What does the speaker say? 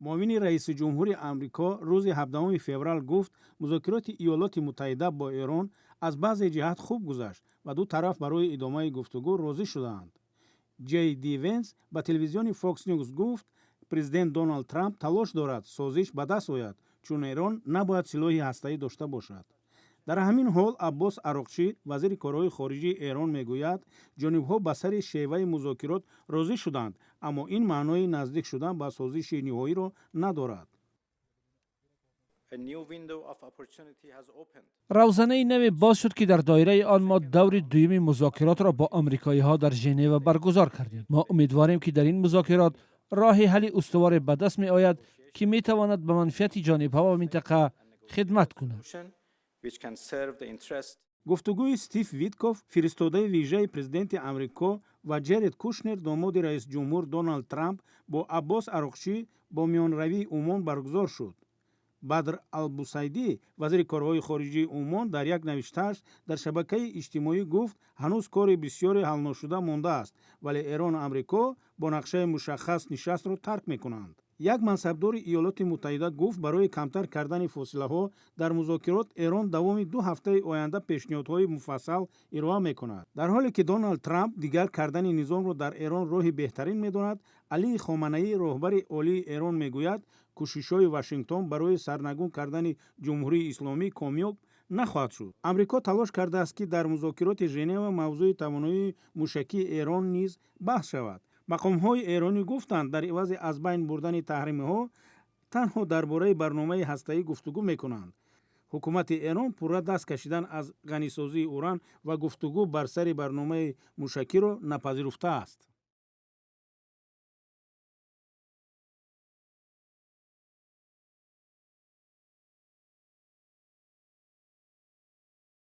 Муовини раиси ҷумҳури Амрико рӯзи 17 феврал гуфт, музокироти Иёлоти Муттаҳида бо Эрон аз баъзе ҷиҳат хуб гузашт ва ду тараф барои идомаи гуфтугӯ розӣ шудаанд. Ҷей Ди Венс ба телевизиони Fox News гуфт, президент Доналд Трамп талош дорад созиш ба даст ояд, чун Эрон набояд силоҳи ҳастаӣ дошта бошад. Дар ҳамин ҳол Аббос Ароқчӣ, вазири корҳои хориҷии Эрон, мегӯяд, ҷонибҳо ба сари шеваи музокирот розӣ шуданд, аммо ин маънои наздик шудан ба созиши ниҳоиро надорад. A new window of opportunity has opened. Равзанаи наве боз шуд, ки дар доираи он мо даври дуюми музокиротро бо амрикоиҳо дар Женева баргузор кардем. Мо умедворем, ки дар ин музокирот роҳи ҳалли устуворе ба даст меояд, ки метавонад ба манфиати ҷонибҳо ва минтақа хидмат кунад. Which can serve the interest Гуфтугӯи Стив Витков, фиристодаи вижаи президенти Амрико, ва Ҷеред Кушнер, домоди раисҷумҳур Доналд Трамп, бо Аббос Ароқчӣ бо миёнравии Умон баргузор шуд. Бадр Албусайдӣ, вазири корҳои хориҷии Умон, дар як навиштааш дар шабакаи иҷтимоӣ гуфт, ҳанӯз кори бисёре ҳалношуда мондааст, вале Эрону Амрико бо нақшаи мушаххас нишастро тарк мекунанд. Як мансабдори Иёлоти Муттаҳида гуфт, барои камтар кардани фосилаҳо дар музокирот Эрон давоми 2 ҳафтаи оянда пешниҳодҳои муфассал ироа мекунад. Дар ҳоле ки Доналд Трамп дигар кардани низомро дар Эрон роҳи беҳтарин медонад, Алии Хоманаӣ, роҳбари олии Эрон, мегӯяд, кӯшишҳои Вашингтон барои сарнагун кардани Ҷумҳурии Исломӣ комёб нахоҳад шуд. Амрико талош кардааст, ки дар музокироти Женева мавзӯи тавоноии мушакии Эрон низ баҳс шавад. Мақомҳои эронӣ гуфтанд, дар ивази аз байн бурдани таҳримҳо танҳо дар бораи барномаи ҳастаӣ гуфтугӯ мекунанд. Ҳукумати Эрон пурра даст кашидан аз ғанисозии уран ва гуфтугӯ бар сари барномаи мушакиро напазируфтааст.